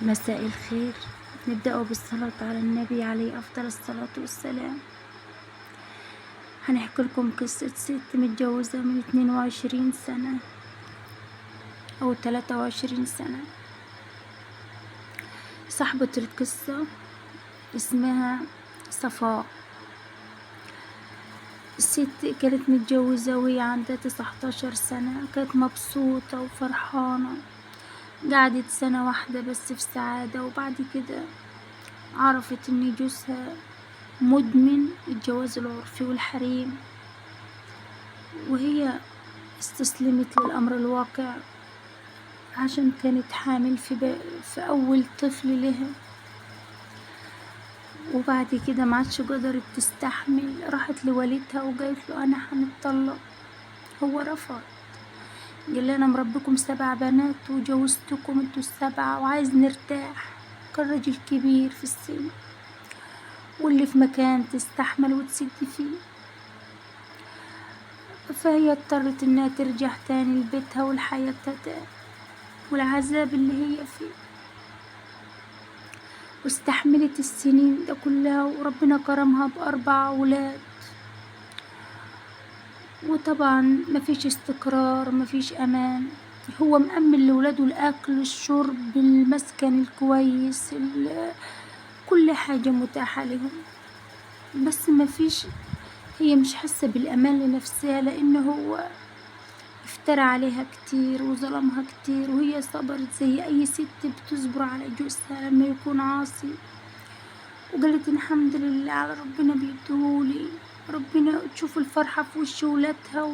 مساء الخير. نبدأ بالصلاة على النبي عليه أفضل الصلاة والسلام. هنحكي لكم قصة ست متجوزة من 22 سنة أو 23 سنة. صاحبة القصة اسمها صفاء. الست كانت متجوزة وهي عندها 19 سنة، كانت مبسوطة وفرحانة. قعدت سنة واحدة بس في سعادة، وبعد كده عرفت ان جوزها مدمن الجواز العرفي والحريم، وهي استسلمت للأمر الواقع عشان كانت حامل في أول طفل لها. وبعد كده ما عادش قدرت تستحمل، راحت لوالدها وقالت له أنا هنتطلق. هو رفض، قال لي أنا مربيكم 7 بنات وجوزتكم انتوا 7 وعايز نرتاح. كان راجل كبير في السن واللي في مكان تستحمل وتسد فيه، فهي اضطرت انها ترجع تاني لبيتها ولحياتها تاني والعذاب اللي هي فيه، واستحملت السنين ده كلها وربنا كرمها ب4 أولاد. وطبعا مفيش استقرار، مفيش امان. هو مأمن لولاده الاكل الشرب المسكن الكويس، كل حاجة متاحة لهم، بس مفيش، هي مش حاسة بالامان لنفسها، لان هو افترى عليها كتير وظلمها كتير، وهي صبرت زي اي ست بتصبر على جوزها لما يكون عاصي. وقالت الحمد لله على ربنا بيديهولي، ربنا تشوف الفرحة في وش ولادها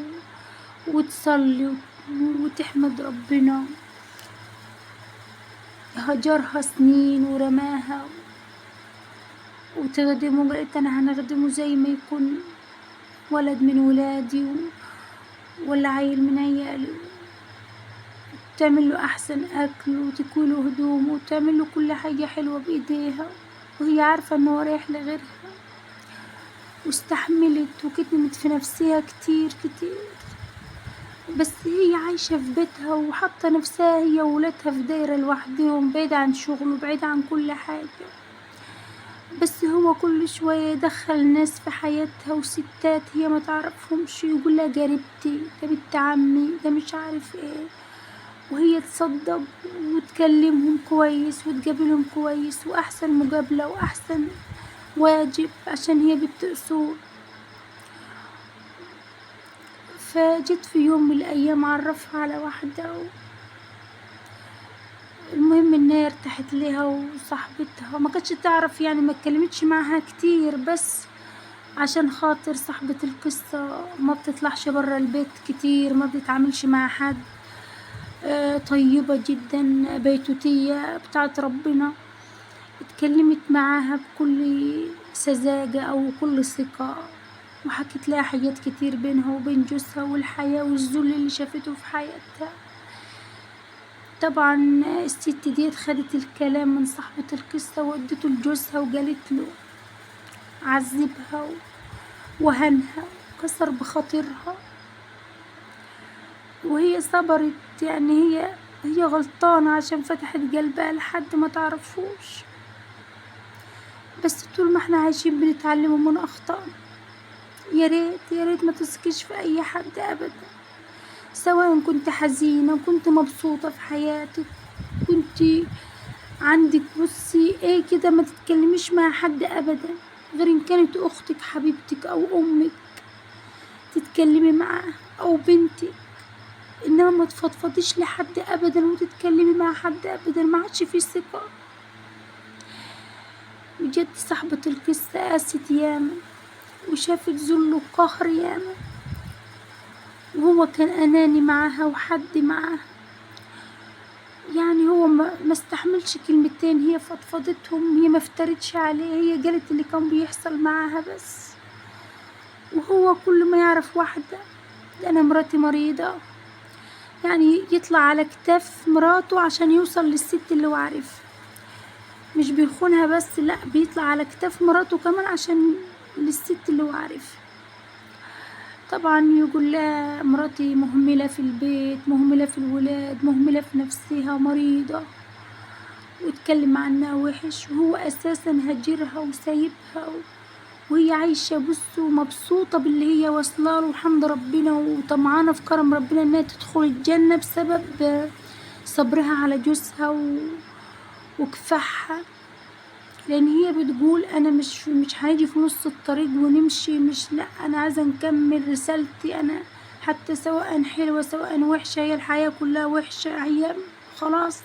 وتصلي وتحمد ربنا. هجرها سنين ورماها وتخدمه، قالت انا هنخدمه زي ما يكون ولد من ولادي ولا عيل من عيالي، تعمل له احسن اكل وتكوله هدومه وتعمل له كل حاجة حلوة بايديها، وهي عارفة انه رايح لغيرها. واستحملت وكتمت في نفسها كتير كتير، بس هي عايشة في بيتها وحاطة نفسها هي وولادها في دايرة لوحدهم، بعيد عن شغله بعيد عن كل حاجة. بس هو كل شوية يدخل ناس في حياتها وستات هي ما تعرفهمش، يقول لها جاربتي، ده بنت عمي، ده مش عارف ايه، وهي تصدق وتكلمهم كويس وتقابلهم كويس واحسن مقابلة واحسن واجب عشان هي بنت اصول. فجت في يوم من الايام عرفها على واحدة، المهم ان هي ارتاحت لها وصاحبتها ما كانتش تعرف، يعني ما اتكلمتش معها كتير، بس عشان خاطر صاحبة القصة ما بتطلعش برا البيت كتير، ما بتتعاملش مع حد، طيبة جدا بيتوتية بتاعت ربنا. اتكلمت معاها بكل سذاجة او كل ثقة، وحكت لها حاجات كتير بينها وبين جوزها والحياة والذل اللي شافته في حياتها. طبعا الست ديت خدت الكلام من صاحبة القصة وادته لجوزها وقالت له عذبها وهنها وكسر بخاطرها، وهي صبرت. يعني هي غلطانة عشان فتحت قلبها لحد ما تعرفوش، بس طول ما احنا عايشين بنتعلم من اخطائنا. يا ريت يا ريت ما تثقيش في اي حد ابدا، سواء كنت حزينة كنت مبسوطة في حياتك، كنت عندك بصي ايه كده، ما تتكلميش مع حد ابدا غير ان كانت اختك حبيبتك او امك تتكلمي معاها او بنتك، انما ما تفضفضيش لحد ابدا وتتكلمي مع حد ابدا، ما عادش في ثقة. بجد صاحبة القصة قاست ياما وشافت ذل وقهر ياما، وهو كان أناني معاها وحد معاها، يعني هو ما استحملش كلمتين هي فضفضتهم، هي ما افترتش عليه، هي قالت اللي كان بيحصل معاها بس. وهو كل ما يعرف واحدة أنا مراتي مريضة، يعني يطلع على كتاف مراته عشان يوصل للست اللي هو عارفها، مش بيخونها بس، لا بيطلع على كتاف مراته كمان عشان للست اللي هو عارفها. طبعا يقول لها مراتي مهملة في البيت، مهملة في الولاد، مهملة في نفسها، مريضة، بيتكلم عنها وحش، وهو اساسا هاجرها وسايبها وهي عايشة بص ومبسوطة باللي هي واصلاله وحمد ربنا، وطمعانة في كرم ربنا انها تدخل الجنة بسبب صبرها على جوزها وكفاحها. لان هي بتقول انا مش هنيجي في نص الطريق ونمشي، مش لا انا عايزة نكمل رسالتي انا، حتى سواء حلوة سواء وحشة، هي الحياة كلها وحشة، هي خلاص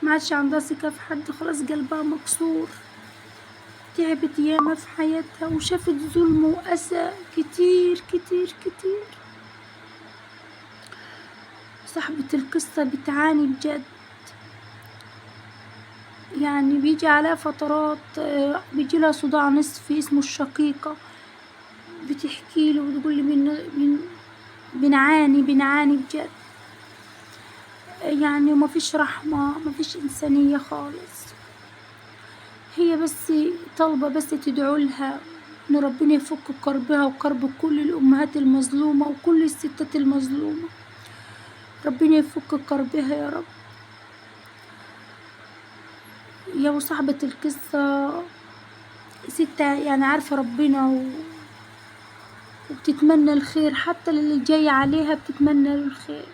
ما عادش عندها ثقة في حد، خلاص قلبها مكسور، تعبت ياما في حياتها وشافت ظلم وأسى كتير كتير كتير. صاحبة القصة بتعاني بجد، يعني بيجي عليها فترات بيجي لها صداع نصفي اسمه الشقيقة، بتحكي له وتقول لي بنعاني بنعاني بجد، يعني وما فيش رحمة، ما فيش إنسانية خالص. هي بس طالبة بس تدعو لها إن ربنا يفك كربها وكرب كل الأمهات المظلومة وكل الستات المظلومة، ربنا يفك كربها يا رب. يا صاحبة القصة ستة يعني عارفة ربنا وبتتمنى الخير حتى للي جاي عليها، بتتمنى له الخير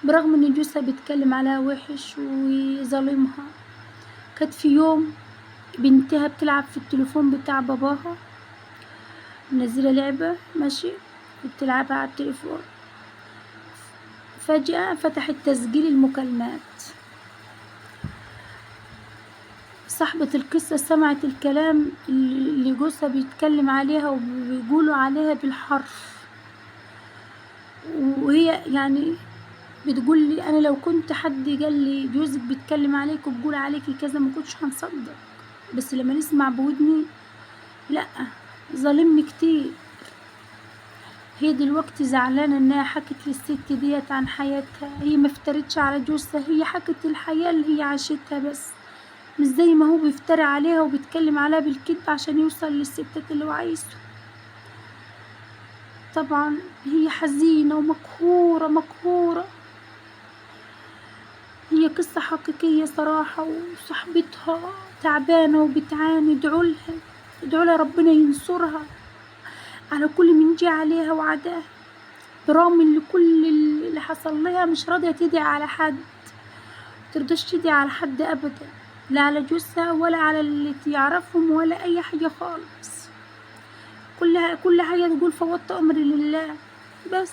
برغم ان جوزها بيتكلم عليها وحش وظالمها. كانت في يوم بنتها بتلعب في التليفون بتاع باباها، منزلة لعبة ماشي وبتلعبها على التليفون، فجأة فتحت تسجيل المكالمات. صاحبة القصة سمعت الكلام اللي جوزها بيتكلم عليها وبيقولوا عليها بالحرف، وهي يعني بتقول لي انا لو كنت حد قال لي جوزك بيتكلم عليك وبيقول عليكي كذا ما كنتش هنصدق، بس لما نسمع بودني لا ظالمني كتير. هي دلوقتي زعلانة انها حكت للست ديت عن حياتها، هي ما افترتش على جوزها، هي حكت الحياة اللي هي عاشتها بس، مش زي ما هو بيفتري عليها وبيتكلم عليها بالكذب عشان يوصل للستات اللي هو عايزه. طبعا هي حزينة ومقهورة مقهورة، هي قصة حقيقية صراحة، وصاحبتها تعبانة وبتعاني. ادعولها، ادعولها ربنا ينصرها على كل من جه عليها وعداها، برغم ان كل اللي حصل لها مش راضية تدعي على حد، مترضاش تدعي على حد ابدا، لا على جوزها ولا على اللي تعرفهم ولا اي حاجة خالص. كل حاجة تقول فوضت امري لله بس،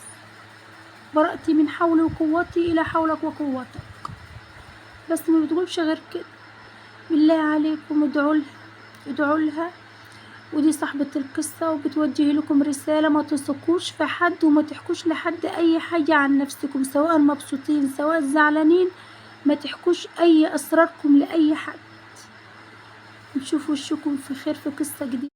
برأتي من حولي وقوتي الى حولك وقوتك، بس ما بتقولش غير كده. بالله عليكم ادعوا لها، ادعوا لها. ودي صاحبة القصة وبتوجه لكم رسالة، ما تثقوش في حد وما تحكوش لحد اي حاجة عن نفسكم، سواء مبسوطين سواء زعلانين، ما تحكوش اي اسراركم لاي حد. نشوف وشكم في خير في قصة جديدة.